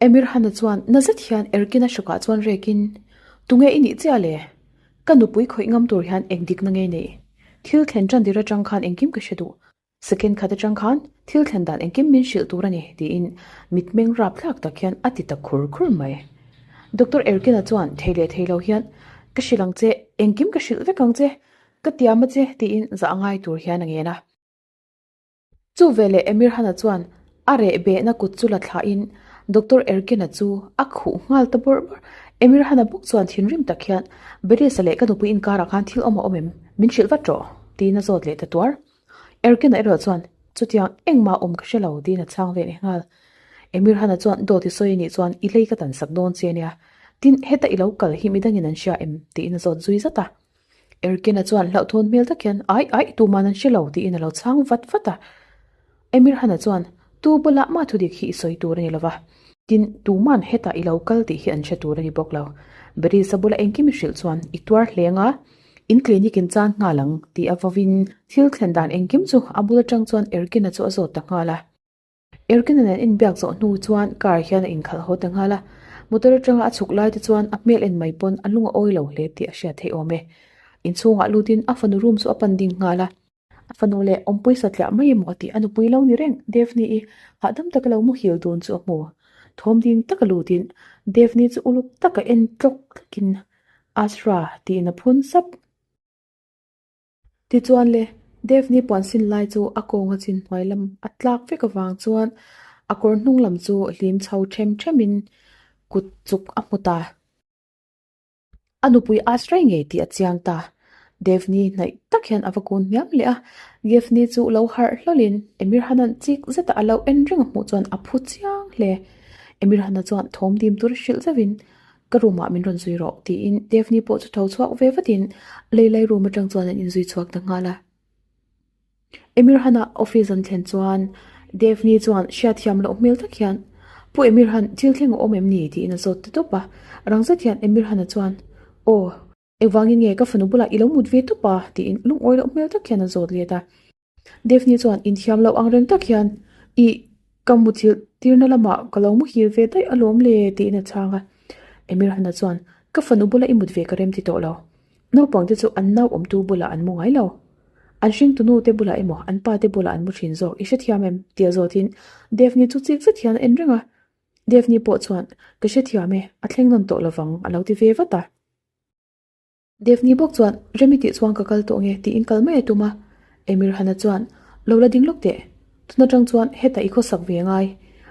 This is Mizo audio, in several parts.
Emirhana chuan na zet hian Erkina hrawkah chuan rekin, Tunge i nih chiah le? Ka nupui khawih ngam tur hian eng dikna nge nei? Thil thlen tan dir atang khan engkim ka hre duh. Second khat atang khan thil thlen dan engkim min hrilh tur a ni, tiin mitmeng rapthlak tak hian a ti ta khur khur mai. Doctor Erkina chuan thei leh thei lo hian, Ka hrilh ang che, engkim ka hrilh vek ang che, ka tiam a che, tiin zah ngai tur hian a ngen a. Chu veleh Emirhana chuan a reh behna kut chu la thlahin Doctor Erkina chu a khuh nghal ta bawrh bawrh. Emirhana bawk chuan thinrim tak hian, Berisa leh ka nupui inkarah khan thil awm a awm em? Min hrilh vat rawh, tiin a zawt leh ta tuar. Erkina erawh chuan, Chutiang engmah awm ka hre lo, tiin a chhang ve leh nghal. Emirhana chuan, Dawt i sawi anih chuan i lei ka tan sak dawn che ania. Tin, heta i lo kal hi midangin an hria em? tiin a zawt zui zat a. Erkina chuan hlauhthawn hmel tak hian, Ai ai, tuman an hre lo, tiin a lo chhang vat vat a. Emirhana chuan, Tu bulah mah thudik hi i sawi tur a ni lo va, tin, tuman hetah i lo kal tih hi an hre tur a ni bawk lo. Berisa bula engkim i hrilh chuan i tuar hleng a, in clinic in chan nghal ang, tih a vawin thil thlen dan engkim chu a bul atang chuan Erkina chu a zawt ta nghal a. Erkina nen inbiak zawh hnu chuan car hian a inkhalh haw ta nghal a, motor atanga a chhuk lai te chuan a hmel en mai pawn a lung a awi lo hle tih a hriat theih awm e. Inchhungah lutin a fanu room chu a pan ding nghal a, a fanu leh awmpui satliah mai emaw tih a nupui lo ni reng Devni-i hahdam taka lo muhil dun chu a hmu. Thawm ding taka lutin Devni chu uluk taka en tlawk tlakin Asra tiin a phun sap. Tichuan le, Daphne puan sin lai chu a kawnga chin hnuai lam a tlak vek avang chuan a kawr hnung lam chu hlim chho them themin kut chuk a hmu ta. A nupui Asrai ngei tih a chiang ta. Daphne hnaih tak hian a va kun hniam leh a, Daphne chu lo harh hlawlhin Emirhana'n chik zeta a lo en reng a hmuh chuan a phu chiang hle. Emirhana chuan thawm dim tur a hrilh zauhin Ka room ah min rawn zui rawh tiin Daphne pawh chu tho chhuak ve vatin Leilai room atang chuan an inzui chhuak ta nghal a. Emir Hana office an thlen chuan Daphne chuan hriatthiam loh hmel tak hian Pu Emir Han thil thleng a awm em ni tiin a zawt ta tawp a. Rang zet hian Emir Hana chuan Aw, engvangin nge ka fanu bulah i lo mut ve tawp a tiin lungawi loh hmel tak hian a zawt let a. Daphne chuan inthiam loh ang reng tak hian, Ih, ka muthilh tirna lamah ka lo muhil ve daih alawm le, tiin a chhang a. Emirhana chuan, Ka fanu bula i mut ve ka rem ti tawh lo. Naupangte chu an nau awmtu bulah an mu ngai lo. An hringtunu te bulah emaw an pa te bulah an mu thin zawk, i hrethiam em? tia zawtin Daphne chu chik zet hian a en reng a. Daphne pawh chuan, Ka hrethiam e, a thleng nawn tawh lovang, a lo ti ve vat a. Devni bawk chuan, Remi tih chuan ka kal tawh nge tiin kal mai a tum a. Emir Hana chuan, Lo la ding lawk teh. Tun atang chuan hetah i khawsak ve ngai.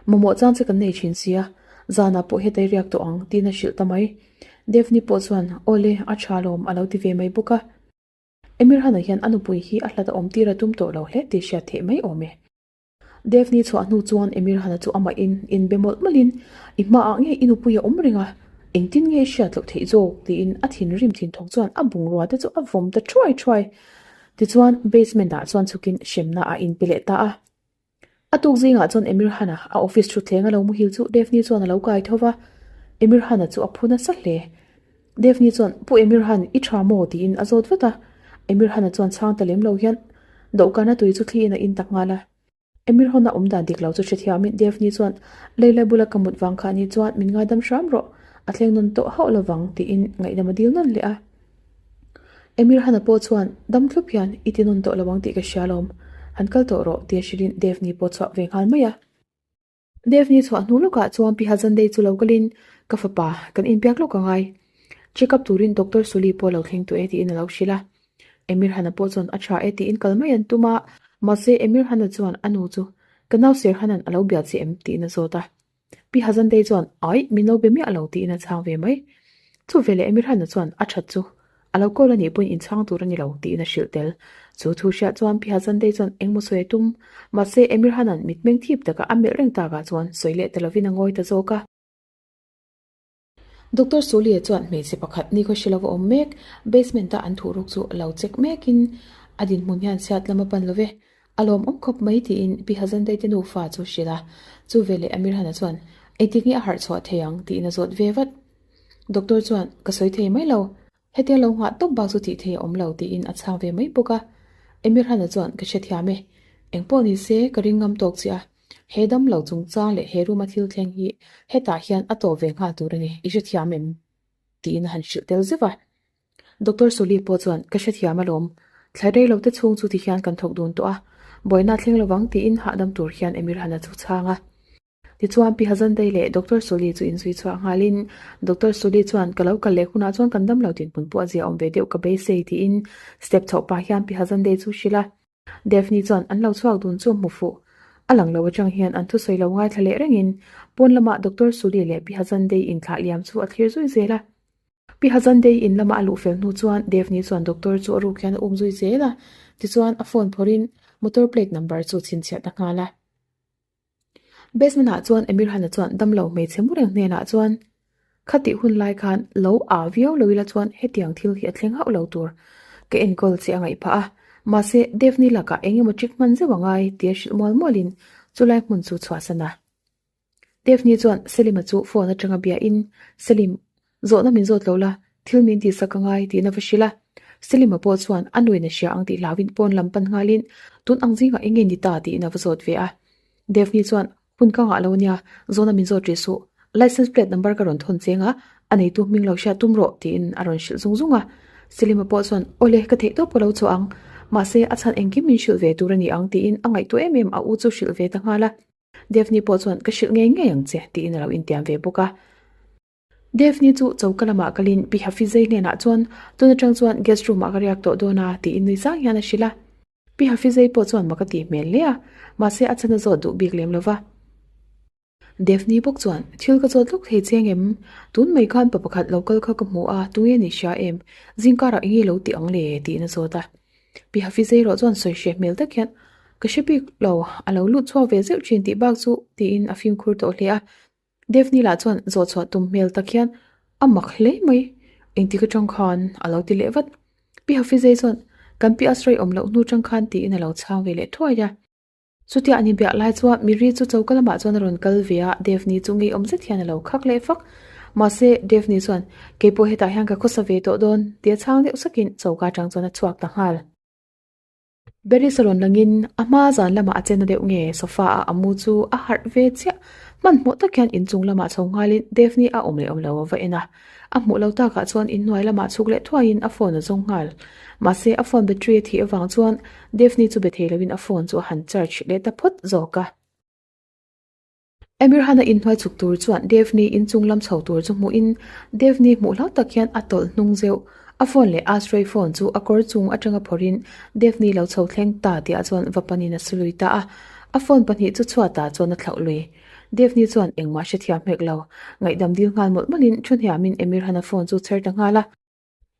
Mamawh chang che kan nei thin sia. Zanah pawh heta i riak tawh ang tiin a hrilh ta mai. Devni pawh chuan, Awle, a tha lawm a lo ti ve mai bawk a. Emir Hana hian a nupui hi a hlat a awm tir a tum tawh lo hle tih hriat theih mai awm e. Daphne chhuah hnu chuan Emir Hana chu amah in inbe mawlh mawlh in, I hmaah nge i nupui a awm reng a, engtin nge i hriat loh theih zawk? tiin a thinrim thin thawk chuan a bungrua te chu a vawm ta thuai thuai. Tichuan basement ah chuan chhukin hremna a inpe leh ta a. A tuk zingah chuan Emir Hana a office thutthleng a lo muhil chu Daphne chuan a lo kai tho va, Emir Hana chu a phu nasa hle. Daphne chuan, Pu Emir Han, i tha maw? tiin a zawt vat a. Emir Hana chuan chhang ta lem lo hian dawhkana tui chu thliin a in tak nghal a. Emir Hana awm dan dik lo chu hrethiamin Daphne chuan, Leila bula ka mut vang kha ni chuan min ngaidam hram rawh, a thleng nawn tawh hauh lovang, tiin ngaihdam a dil nawn leh a. Emir Hana pawh chuan, Dam thlup hian i ti nawn tawh lo ang tih ka hria lawm, han kal tawh rawh, tia hrilhin Daphne pawh chhuak ve nghal mai a. Daphne chhuah hnu lawkah chuan Pi Hazandei chu lo kalin, Ka fapa, kan inbiak lawk a ngai. Check up turin Doctor Suli pawh lo thleng tawh e tiin a lo hrilh a. Emir Hana pawh chuan a tha e tiin kal mai an tum a, mahse Emir Hana chuan a nu chu, Ka nau Sir Hanan a lo bia che em? tiin a zawt a. Pi Hazandei chuan, Aih, min lo be miah lo tiin a chhang ve mai. Chu veleh Emir Hana chuan a that chu A lo call a nih pawhin inchhang tur a ni lo tiin a hrilh tel. Chu thu hriat chuan Pi Hazandei chuan engmaw sawi a tum. Mahse, Emir Hanan mitmeng thip taka a melh reng takah chuan sawi leh ta lovin a ngawi ta zawk a. Doctor Sulie chuan hmeichhe pakhat nikhaw hre lova awm mek, basement-a an thuhruk chu lo check mekin a dinhmun hian chhiat lam a pan lo ve. A lawmawm khawp mai tiin Pi Hazandei te nufa chu hrilh a. Chu veleh Emir Hana chuan, Engtik nge a harh chhuah thei ang? tiin a zawt ve vat. Doctor chuan, Ka sawi thei mai lo. Hetia lo nghah tawp bak chu tih thei a awm lo, tiin a chhang ve mai bawk a. Emir Hana chuan, Ka hrethiam e. Engpawh ni se, ka ring ngam tawk che a. He damlo chungchang leh he room a thil thleng hi hetah hian a tawp ve nghal tur a ni, i hrethiam em? tiin a han hrilh tel zeuh a. Doctor Suli pawh chuan, Ka hrethiam alawm, thlai rei lo te chhung chu ti hian kan thawk dun tawh a, buaina a thleng lovang tiin hahdam tur hian Emir Hana chu chhang a. Tichuan Pi Hazandei leh Doctor Suli chu inzui chhuah nghalin Doctor Suli chuan, Ka lo kal leh hunah chuan kan damlo dinhmun pawh a zia awm ve deuh ka beisei tiin step chhoh pah hian Pi Hazandei chu hrilh a. Daphne chuan an lo chhuak dun chu hmu fuh. A lang lo atang hian an thusawi lo ngaithla leh rengin pawn lamah Doctor Suli leh Pi Hazandei inthlah liam chu a thlir zui zel a. Pi Hazandei in lama a luh fel hnu chuan Daphne chuan doctor chu a ruk hian a um zui zel a, tichuan a phone phawrhin motor plate number chu chhinchhiah ta nghal a. Basement ah chuan Emir Hana chuan damlo hmeichhe mu reng hnenah chuan Khatih hun lai khan lo aa viau lo ila chuan hetiang thil hi a thleng hauh lo tur ka enkawl che a ngaih phah a, mahse Daphne lakah eng emaw trick hman zeuh a ngai tia hrilh mual mualin chulai hmun chu chhuahsan a. Daphne chuan Selima chu phone atanga biain Selim, Zawhna min zawt lo la, thil min tihsak a ngai tihna va hrilh a. Selima pawh chuan a nuin a hria ang tih hlauin pawn lam pan nghalin tun ang zingah eng nge ni ta tiin a va zawt ve a. Daphne chuan hun ka ngah lo ania, zawhna min zawt rih suh, license plate number ka rawn thawn cheng a, a neitu hming lo hriat tum rawh tiin a rawn hrilh zung zung a. Selima pawh chuan awle ka theih tawp ka lo chhuah ang, mahse a chhan engkim min hrilh ve tur a ni ang tiin a ngaihtuah em em a u chu hrilh ve ta nghal a. Daphne pawh chuan ka hrilh ngei ngei ang che tiin a lo intiam ve bawk a. Daphne chu choka lamah kalin Pi Hafizei hnenah chuan tun atang chuan guest room ah ka riak tawh dawn a tiin nui sang hian a hrilh a. Pi Hafizei pawh chuan mak a tih hmel hle a, mahse a chhan a zawt duh bik lem lo va. Daphne bawk chuan thil ka zawt lawk thei chiang em? Tun mai khan pa pakhat lo kal kha ka hmu a, tunge ni hria em? Zingkarah enge lo tih ang le? tiin a zawt a. Pi Hafizei erawh chuan sawi hreh hmel tak hian ka hre bik lo, a lo lut chhuak ve zeuh thin tih bak chu tiin a fimkhur tawh hle a. Daphne lah chuan zawh chhuah tum hmel tak hian a mak hle mai, engtik atang khan a lo ti leh vat. Pi Hafizei chuan kan pi Asrai awm loh hnu tang khan tiin a lo chhang ve leh thuai a. Chutia an inbiak lai chuan Miri chu choka lamah chuan a rawn kal ve a, Daphne chu ngeiawm zet hian a lo khak leh fak. Mahse, Daphne chuan keipawh hetah hian ka khawsa ve tawh dawn tia chhang deuh sakin choka atang chuan a chhuak ta nghal. Berries a rawn langin a hma zan lamah a chena deuh nge sofa ah a mu chu a harh ve chiah. Hmanhmawh tak hian inchung lamah chho nghalin Daphne a awm leh awm lo a va en a. A hmuh lo takah chuan inhnuai lamah chhuk leh thuaiin a phone a zawng nghal. Mahse a phone battery a thih avang chuan Daphne chu be thei loin a phone chu a han charge leh ta phawt zawk a. Emir Hana inhnuai chhuk tur chuan Daphne inchung lam chho tur chu hmuhin Daphne hmuh hlau tak hian a tawlh hnung zeuh. A phone leh Ashrei phone chu a kawr chung atanga phawrhin Daphne lo chho thleng ta tihah chuan va panin a su lui ta a. A phone pahnih chu chhuatah chuan a thlauh lui. Daphne chuan engmah hrethiam hmek lo. Ngaihdam dil nghal mawlh mawlhin thu hniamin Emir Hana phone chu chher ta nghal a.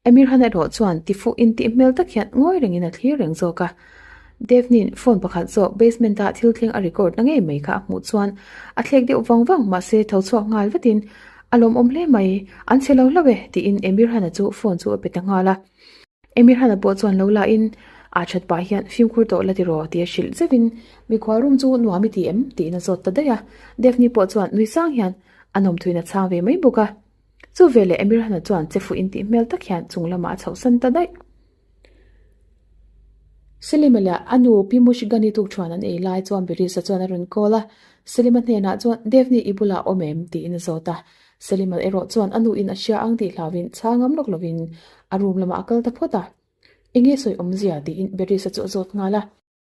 Emir Han erawh chuan tifuh intih hmel tak hian ngawi rengin a thlir reng zawk a. Daphne-in phone pakhat zawk basement-a thil thleng a record na ngei mai kha a hmuh chuan a thlek deuh vang vang mahse tho chhuak nghal vatin a lawmawm hle mai, an chhe lo hlauh e tiin Emir Han-a chu phone chu a pe ta nghal a. Emir Han-a pawh chuan lo la in aa that pah hian fimkhur tawh la tiraw tia hrilh zeuhin mikhual room chu nuam i ti em tiin a zawt ta daih a. Daphne pawh chuan nui sang hian a nawmthuin a chhang ve mai bawk a. Chu veleh Emirhana chuan che fuh intih hmel tak hian chung lamah a chhohsan ta daih. Selima leh a nu Pi Mushgani tukṭhuan an ei lai chuan Birisa chuan a rawn call a, Selima hnenah chuan Devni i bulah awm em? tiin a zawt a. Selima erawh chuan a nuin a hria ang tih hlauhin chhang ngam lawk lovin a room lamah a kal ta phawt a. Enge sawi awmzia? tiin Birisa chu a zawt nghal a.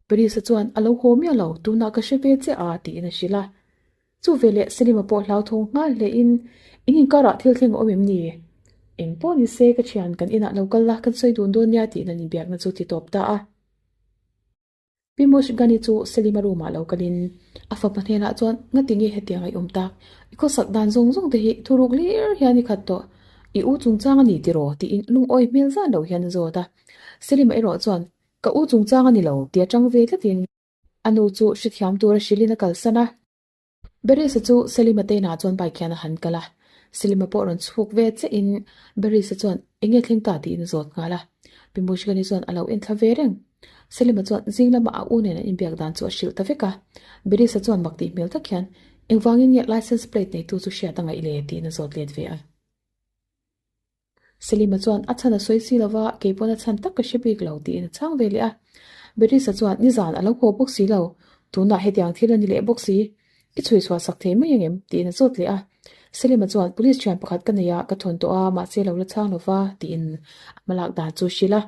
Parisa chuan a lo haw miah lo, tunah ka hre ve che a, tiin a hrilh a. Chu veleh Selima pawh hlauthawng nghal hlein, In inkarah thil thleng a awm em ni? Eng pawh ni se ka thian kan inah lo kal la, kan sawi dun dawn nia tiin an inbiakna chu ti tawp ta a. Pi Mushgani chu Selima room-ah lo kalin a fapa hnenah chuan, Ngati nge hetiang a i awm tak? I khawsak dan zawng zawng te hi thuruk hlir hian i khat tawh. I u chungchang a ni tiraw? tiin lungawi hmel zan lo hian a zawt a. Selima erawh chuan, Ka u chungchang a ni lo tia tang ve tlatin a nu chu hrethiam tura hrilhin a kalsan a. Berisa chu Selima te inah chuan bike hian a han kal a, Selima pawh rawn chhuk ve chiahin Berisa chuan eng nge thleng ta tiin a zawt nghal a. Pi Mushkani chuan a lo enthla ve reng. Selima chuan zing lama a u nen an inbiak dan chu a hrilh ta vek a. Berisa chuan mak tih hmel tak hian engvangin nge license plate neitu chu hriat a ngaih le tiin a zawt let ve a. Selima chuan a chhan a sawi si lova, kei pawn a chhan tak ka hre bik lo tiin a chhang ve leh a. Berisa chuan nizan a lo haw bawk si lo. Tunah hetiang thil a ni leh bawk si. I chhui chhuah sak thei mai angem? tiin a zawt leh a. Selima chuan, Police thian pakhat ka nei a, ka thawn tawh a, mahse lo la chhang lo va, tiin a hmalak dan chu hrilh a.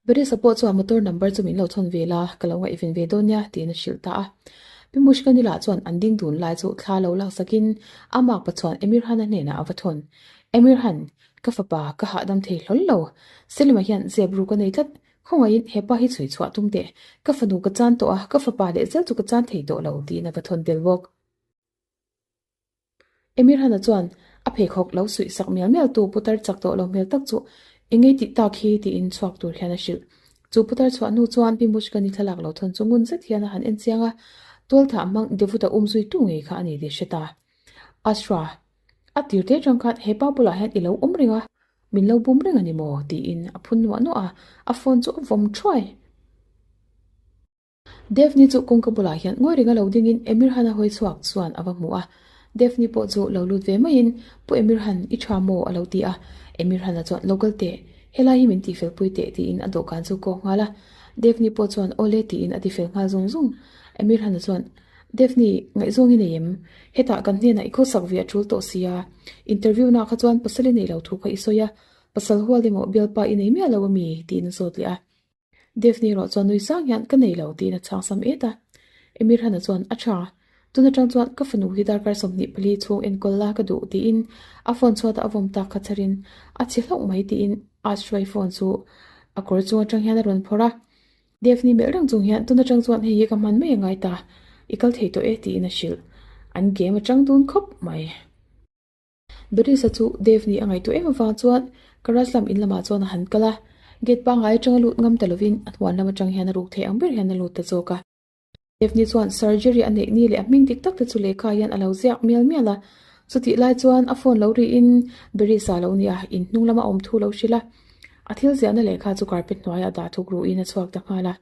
Berisa pawh chuan motor number chu min lo thawn ve la, ka lo ngaihven ve dawn nia, tiin a hrilh ta a. Pi Mushkani lah chuan an ding dun lai chu thla lo laksakin a makpa chuan Emir Han-a hnenah a va thawn. Emir Han, ka fapa, ka hahdam thei hlawl lo. Selima hian zep ru ka nei tlat, Khawngaihin he pa hi chhui chhuah tum teh, ka fanu ka chan tawh a, ka fapa leh zel chu ka chan thei tawh lo, tiin a va thawn tel bawk. Emir Hana chuan a pheikhawk lo suih sak mial mial tu putar chak tawh lo hmel tak chu eng ngei tih tak hi tiin chhuak tur hian a hrilh. Chu putar chhuah hnu chuan Pi Mushkani thlalak lo thawn chu ngun zet hian a han en chiang a, tualthah hmang Devuta um zui tu ngei kha a ni tih hre ta. Ashra, a tir te atang khan he pa bulah hian i lo awm reng a, min lo bum reng a ni maw? tiin a phun nuah nuah a, a phone chu a vawm thuai. Daphne chu kawngka bulah hian ngawi renga lo dingin Emir Han a hawi chhuak chuan a va hmu a. Daphne pawh chu lo lut ve maiin, Pu Emir Han, i tha maw? a lo ti a. Emir Han-a chuan, Lo kal teh, helai hi min tihfel pui teh tiin a dawhkan chu kawk nghal a. Daphne pawh chuan, Awle tiin a tifel nghal zung zung. Emir Han-a chuan, Daphne, ngaihzawng i nei em? Hetah kan hnenah i khawsak ve a tul tawh sia. Interview na kha chuan pasal i nei lo thu kha i sawi a, pasal hual emaw bialpa i nei miah lo ami? tiin a zawt leh a. Daphne erawh chuan nui sang hian ka nei lo tiin a chhang sam et a. Emir Hana chuan a tha, tun atang chuan ka fanu hi darkar 24 chhung enkawl la ka duh tiin a phone chhuatah a vawm tak kha chharin a chhi hlauh mai tiin Ashray phone chu a kawr chung atang hian a rawn phawrh a. Daphne melh reng chung hian tun atang chuan hei hi ka hman mai a ngai ta, i kal thei tawh e tiin a hrilh. An game atang dun khawp mai. Berisa chu Dave nih a ngaihtuah em avang chuan garage lam in lamah chuan a han kal a, gate pangngai atanga lut ngam ta lovin a hnuan lam atang hian a ruk theih ang ber hian a lut ta zawk a. Dave ni chuan surgery a neih ni leh a hming dik tak te chu lehkha hian a lo ziak mial mial a, chutih lai chuan a phone lo rihin Berisa lo nia in hnung lama awm thu lo hrilh a, a thil ziahna lehkha chu carpet hnuaiah dah thuk ruhin a chhuak ta nghal a.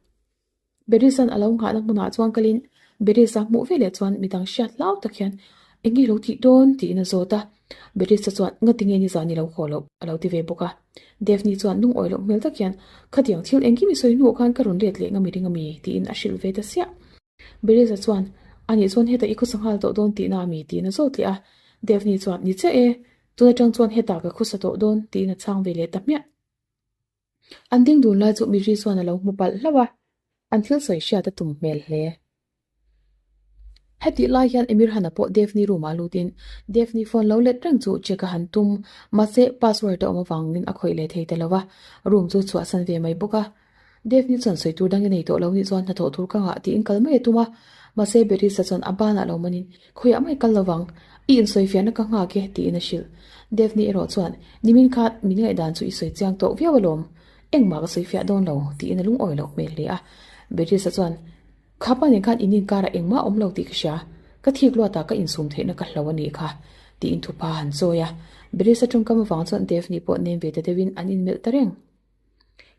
Berisan a lo nghahna hmunah chuan kalin Berisa hmuh veleh chuan midang hriat hlau tak hian eng nge lo tih dawn tiin a zawt a. Berisa chuan ngati nge nizan i lo haw loh a lo ti ve bawk a. Daphne chuan lungawi loh hmel tak hian khatiang thil engkim i sawi hnuah khan ka rawn let leh ngami ring ami tiin a hrilh ve ta siah. Berisa chuan anih chuan hetah i khawsa nghal tawh dawn tihna ami tiin a zawt leh a. Daphne chuan ni chiah e, tun atang chuan hetah ka khawsa tawh dawn tiin a chhang ve leh ta hmiah. An ding dun lai chu Miri chuan a lo hmu palh hlauh a, an thil sawi hriat a tum hmel hle. Hetih lai hian Emir Hana pawh Daphne room ah lutin Daphne phone lo let reng chu check a han tum, mahse password a awm avangin a khawih leh thei ta lo a, room chu chhuahsan ve mai bawk a. Daphne chuan sawi tur dang i nei tawh lo nih chuan hnathawh tur ka ngah tiin kal mai a tum a, mahse Berisa chuan a banah lo manin Khawiah mai kal lovang, i insawifiahna ka nghak e, tiin a hrilh. Daphne erawh chuan, Nimin khan min ngaihdan chu i sawi chiang tawh viau alawm, engmah ka sawifiah dawn lo, tiin a lungawi loh hmel hle a. Berisa chuan, Khapa nen khan in inkarah engmah a awm lo tih ka hria, ka thik luatah ka insum theihna ka hlo a nih kha, tiin thupa a han chawi a. Berisa tawngkam avang chuan Daphne pawh nem ve ta deuhin an inmelh ta reng.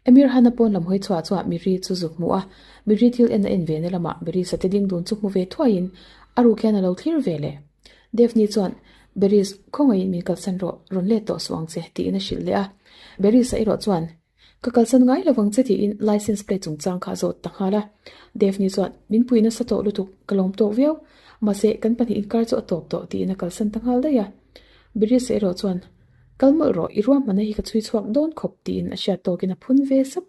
Emir Hana pawn lam hawi chhuah chuah Miri chu zuk hmu a, Miri thil en a en ve na lamah Miri sate ding dun chu hmu ve thuaiin a ruk hian a lo thlir ve leh. Daphne chuan, Beris, khawngaihin min kalsan rawh, rawn let tawh suh ang che, tiin a hrilh leh a. Beris-a erawh chuan, Ka kalsan ngai lo vang che tiin license plate chungchang kha a zawt ta nghal a. Daphne chuan, Min pui nasa tawh lutuk, ka lawm tawk viau. Mahse, kan pahnih inkar chu a tawp tawh, tiin a kalsan ta nghal daih a. Beris-a erawh chuan, Kal mawlh rawh, i ruahmanna hi ka chhui chhuak dawn khawp tiin a hriat tawkin a phun ve sap.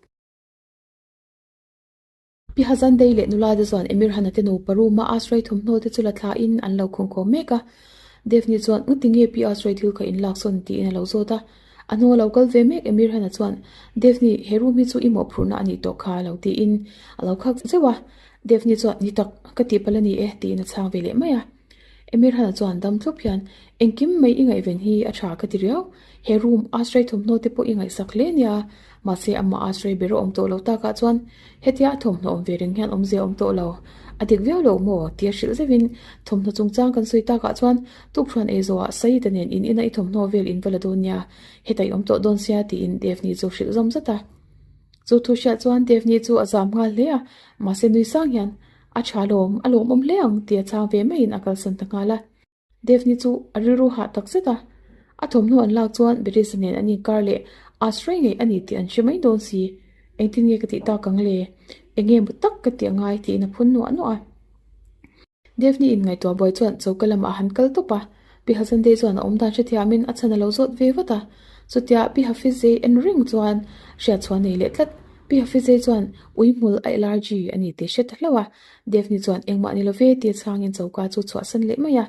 Pi Hazandei leh nula te chuan Emir Hana te nupa room-a Asrai thawmhnaw te chu la thlain an lo khawngkhawm mek a. Daphne chuan Ngati nge Pi Asrai thil kha in lak sawn tiin a lo zawt a. A hnung a lo kal ve mek Emir Hana chuan Daphne, he room hi chu i mawhphurhna a nih tawh kha lo tiin a lo khak zeuh a. Daphne chuan Ni tak, ka tihpalh a ni e tiin a chhang ve leh mai a. Emir Hana chuan dam thlup hian, Engkim mai i ngaihven hi a tha ka ti riau. He room Asray thawmhnaw te pawh i ngaihsak hle nia. Mahse amah Asray ber a awm tawh lo takah chuan hetia a thawmhnaw awm ve reng hian awmzia a awm tawh lo. A dik viau lo maw? tia hrilh zeuhin thawmhnaw chungchang kan sawi takah chuan tukthuan ei zawhah Saida nen in ina i thawmhnaw vel in va la dawn nia. Heta i awm tawh dawn sia tiin Daphne chu hrilh zawm zat a. Chu thu hriat chuan Daphne chu a zam nghal hle a, mahse nui sang hian A tha lawm, a lawmawm hle ang tia chhang ve maiin a kalsan ta nghal a. Daphne chu a rilru hah tak zet a, a thawmhnaw an lak chuan Berisa nen an inkar leh Asray ngei a ni tih an hre mai dawn si. Engtin nge ka tih tak ang le? Enge maw tak ka tih angai tiin a phun nuah nuah a. Daphne inngaihtuah buai chuan choka lamah a han kal tawp a, Pi Hazandei chuan a awm dan hrethiamin a chhan a lo zawt ve vat a. Chutia Pi Hafizei en reng chuan hriatchhuah nei leh tlat. Pi Hafizei chuan ui hmul a allergy a ni tih hre ta hlauh a, Daphne chuan engmah ni lo ve tia chhangin choka chu chhuahsan leh mai a.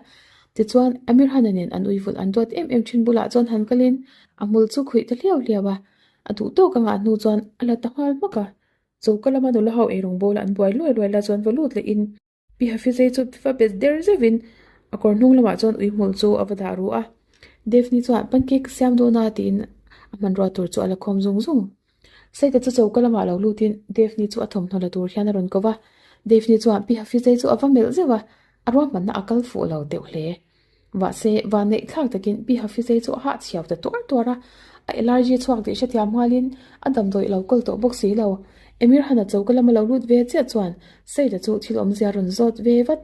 Tichuan Amir Hana nen an ui vulh an duat em em thin bulah chuan han kalin a hmul chu khuih ta hliau hliau a, a duh tawk a ngah hnu chuan a la ta nghal hmak a. Choka lama nula ho eirawng bawla an buai luai luai la chuan va lut lehin Pi Hafizei chu va bet der zeuhin a kawr hnung lamah chuan ui hmul chu a va dah ru a. Daphne chuan pancake ka siam dawn a tiin a hmanrua tur chu a la khawm zung zung. Saite chu choka lamah lo lutin Daphne chu a thawmhnaw la tur hian a rawn ko va. Daphne chuan Pi Hafizei chu a va melh zeuh a, a ruahmanna a kal fuh lo deuh hle. Mahse, van neih thlak takin Pi Hafizei chu a hah chhiau ta tuar tuar a, a allergy chhuak tih hrethiam nghalin a damdawi lo kawl tawh bawk si lo. Emir Hana choka lama lo lut ve chiah chuan Saida chu thil awmzia rawn zawt ve vat.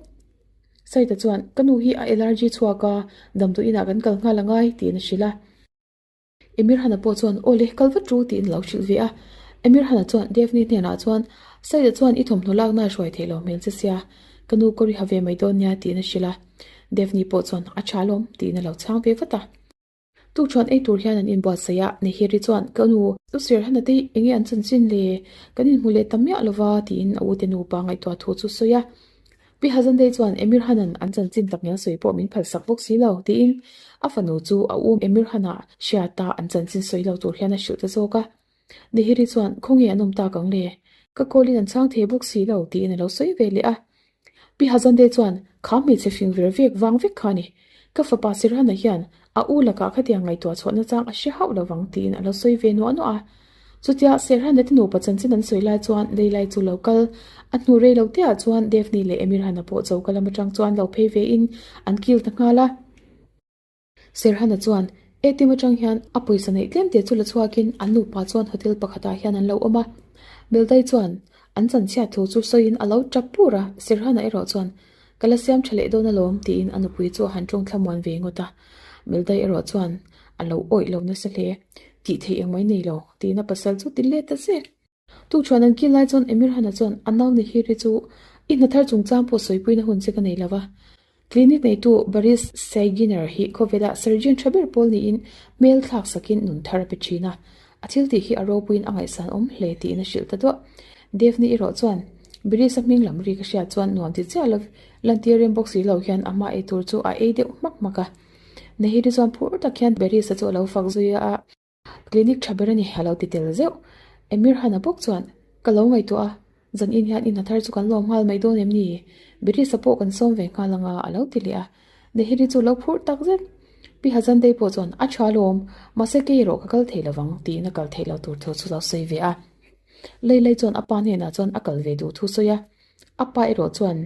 Saida chuan, Ka nu hi a allergy chhuak a, damdawi inah kan kal nghal angai, tiin a hrilh a. Emir Hana pawh chuan, Aw le, kal vat ru, tiin a lo hrilh ve a. Emir Hana chuan Daphne hnenah chuan, Saida chuan i thawmhnaw lakna a hruai theih lo hmel che sia, ka nu kawr i ha ve mai dawn nia, tiin a hrilh a. Daphne pawh chuan, A tha alawm, tiin a lo chhang ve vat a. Tukṭhuan ei tur hian an inbuatsaih a, Nehiri chuan, Ka nu, U Sir Hana te hi enge an chanchin le? Kan inhmu leh ta miah lova, tiin a ute nupa ngaihtuah thu chu sawi a. Pi Hazandei chuan Emir Hanan an chanchin tak ngial sawi pawh min phalsak bawk si lo, tiin a fanu chu a u Emir Hana hriata an chanchin sawi lo tur hian a hrilh ta zawk a. Nehiri chuan, Khawnge an awm tak ang le? Ka call in an chhang thei bawk si lo, tiin a lo sawi ve leh a. Pi Hazandei chuan, Kha hmeichhe fing vir vek vang vek kha a ni. Ka fapa Sirhana hian a u lakah khatiang ngaihtuah chhuahna chang a hre hauh lo vang, tiin a lo sawi ve nuah nuah a. Chutia Serhana te nupa chanchin an sawi lai chuan Leilai chu lo kal. A hnu rei lo teah chuan Daphne leh Emirhana pawh choka lam atang chuan lo phei vein an kil ta nghal a. Serhana chuan ATM atang hian a pawisa neih tlem te chu la chhuakin an nupa chuan hotel pakhatah hian an lo awm a. Meldai chuan an chanchhiat thu chu sawiin a lo tap pur a, Serhana erawh chuan Ka la siam tha leh dawn alawm tiin a nupui chu a han tawng thlamuan ve ngawt a. Meldai erawh chuan a lo awih lo nasa hle. Tih theih eng mai nei lo, tiin a pasal chu ti let ta zek. Tukṭhuan an kil lai chuan Emir Hana chuan a nau Nihiri chu i hna thar chungchang pawh sawipuina hun che ka nei lo va. Clinic neitu Baris Sayginer hi khawvela surgeon tha ber pawl niin hmel thlak sakin nun thar a pe thin a. A thil tih hi a ropuiin a ngaihsan awm hle tiin a hrilh ta duah. Daphne erawh chuan Baris-a hming lam ri ka hriat chuan nuam ti chiah lo lantir rem bawk si lo hian a hma ei tur chu a ei deuh hmak hmak a. Nahiri chuan phur tak hian Beris-a chu a lo fak zui a, Clinic tha ber a ni, a lo ti tel zeuh. Emir Hana bawk chuan, Ka lo ngaihtuah a, zan in hian inha thar chu kan lawm nghal mai dawn em ni? Beris-a pawh kan sawm ve nghal anga, a lo ti leh a. Nahiri chu lo phur tak zet. Pi Hazandei pawh chuan, A tha alawm, mahse kei erawh ka kal thei lovang, tiin a kal theih lo tur thu chu lo sawi ve a. Leilei chuan a pa hnenah chuan a kal ve duh thu sawi a, a pa erawh chuan,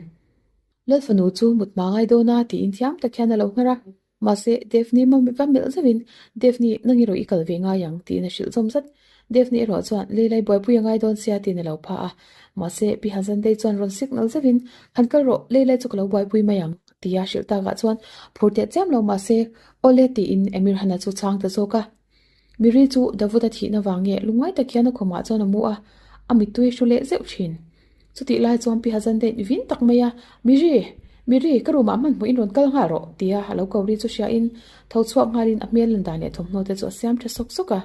Lalfanu chu mut hma ngai dawn a tiin thiam tak hian a lo nghar a. Mahse, Daphne va melh zeuhin, Daphne, nang erawh i kal ve ngai ang, tiin a hrilh zawm zat. Daphne erawh chuan, Leilai buaipui a ngai dawn sia, tiin a lo pha a. Mahse, Pi Hazandei chuan rawn signal zeuhin, Han kal rawh, Leilai chu ka lo buaipui mai ang, tia hrilh takah chuan phur teh chiam lo mahse, Awle, tiin Emir Hana chu chhang ta zawk a. Miri chu Davuda thihna vang nge lungngai tak hian a khawmah chuan a mu a, a mittui hru leh zeuh thin. Chutih lai chuan Pi Hazandein vin tak mai a, Miri! Miri! Ka room-ah hmanhmawh in rawn kal nghal rawh, tia a lo ko ri chu hriain tho chhuak nghalin a hmel lan dan leh thawmhnaw te chu a siam tha sawk sawk a.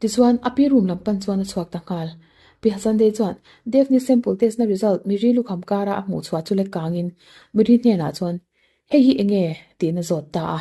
Tichuan, a pi room lam pan chuan a chhuak ta nghal. Pi Hazandei chuan Daphne sample test-na result Miri lukham kara a hmuh chhuah chu lek kangin Miri hnenah chuan, Hei hi enge? tiin a zawt ta a.